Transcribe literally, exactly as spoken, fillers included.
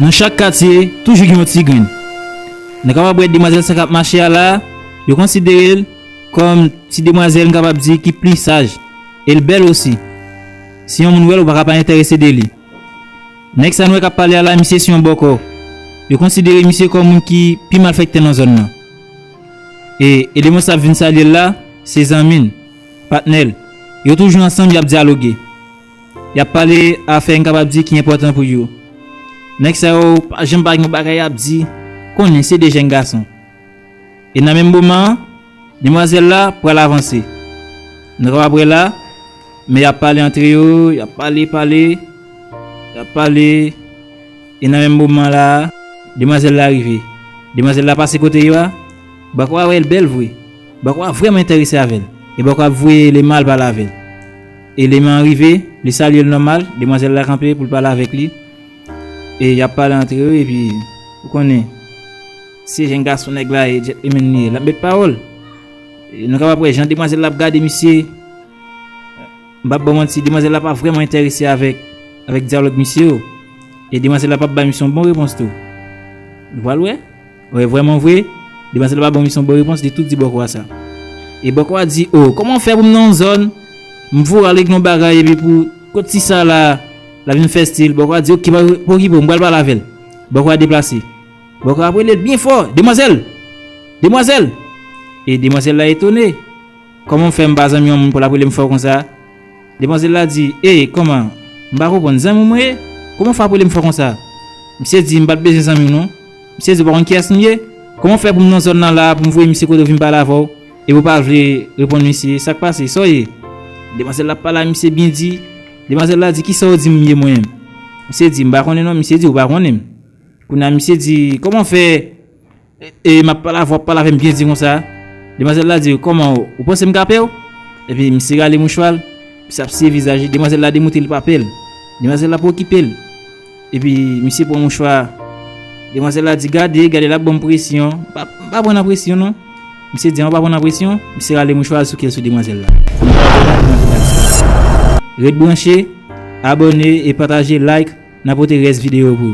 Nan chak katye, toujou gen yon ti grenn. Nou kapab wè demwazèl sa k ap mache a la, yo konsidere l kòm ti demwazèl, m kapab di, ki pli saj. E l bèl osi. Si yon moun wè l, ou pa ka pa enterese de li. Nèg sa nou wè k ap pale a la, misye se yon bòkò. Yo konsidere misye kòm moun ki pi malfektè nan zòn nan. E, e demwazèl sa ap vin salye l la, se zanmi l, patnè l. Yo toujou ansanm, y ap dyaloge. Y ap pale afè, m kapab di, ki enpòtan pou yo. Nèg sa yo pa janm pa gen yon bagay y ap di, konnen se de jèn gason. E nan menm moman an, demwazèl la pral avanse. Nou kapab wè la, men y ap pale antre yo, y ap pale, pale, y ap pale. E nan menm moman la, demwazèl la rive. Demwazèl la pase kote yo a, bòkò a wè l bèl vre. Bòkò a vrèman enterese avè l. E bòkò a voye Lema al pale avè l. E Lema an rive, li salye l nòmal, demwazèl la kanpe pou l pale avèk li. E y ap pale antre yo, epi, ou konnen, se jèn gason nèg la ye, djètlemenn li ye, l ap met pawòl. E nou kapab wè jan demwazèl la ap gade misye. M p ap ba w manti, demwazèl la pa vrèman enterese avèk, avèk dyalòg misye yo. E demwazèl la p ap ba misye yon bon repons tou. Nou pral wè. Wè, vrèman vre, demwazèl la pa ba misye yon bon repons, li tou di bòkò a sa. E bòkò a di, o, kòman w fè pou m nan yon zòn, m voye al regle yon bagay, epi pou kot ti sa la, la vin fè stil, bòkò a di, oke, pa, pa okipe w, m pral pale avè l. Bòkò a deplase. Bòkò a ap rele l byen fò, demwazèl! Demwazèl! E demwazèl la etone. Kòman w fè m pa zanmi yon moun pou l ap rele m fò konsa? Demwazèl la di, e, kòman? M pa konprann, zanmi w mwen ye? Kòman w fè ap rele m fò konsa? Misye di, m pa t bezwen zanmi w non. Misye di, ou pa konn kiyès m ye? Kòman w fè pou m nan zòn nan la, pou m voye misye kote w vin pale avè w, epi w pa vle reponn misye, sa k pase, sa w ye? Demwazèl la ap pale a misye byen di. Demwazèl la di, kisa w di m ye mwen menm? Misye di, m pa konnen non. Misye di, ou pa konnen m. Kounye a misye di, kòman w fè, e, e, m ap pale avè w, w ap pale avè m byen di konsa? Demwazèl la di, kòman, ou, ou panse m ka pè w? Epi misye rale mouchwa l, misye ap siye vizaj li. Demwazèl la demontre li pa pè l. Demwazèl la pa okipe l. Epi misye pran mouchwa. Demwazèl la di, gade, gade, l ap ban m presyon. M pa, m pa pran nan presyon non. Misye di, an pa pran nan presyon. Misye rale mouchwa l sou kè l sou demwazèl la. Ret branche, abòne e pataje, like, n a pote rès videyo pou ou.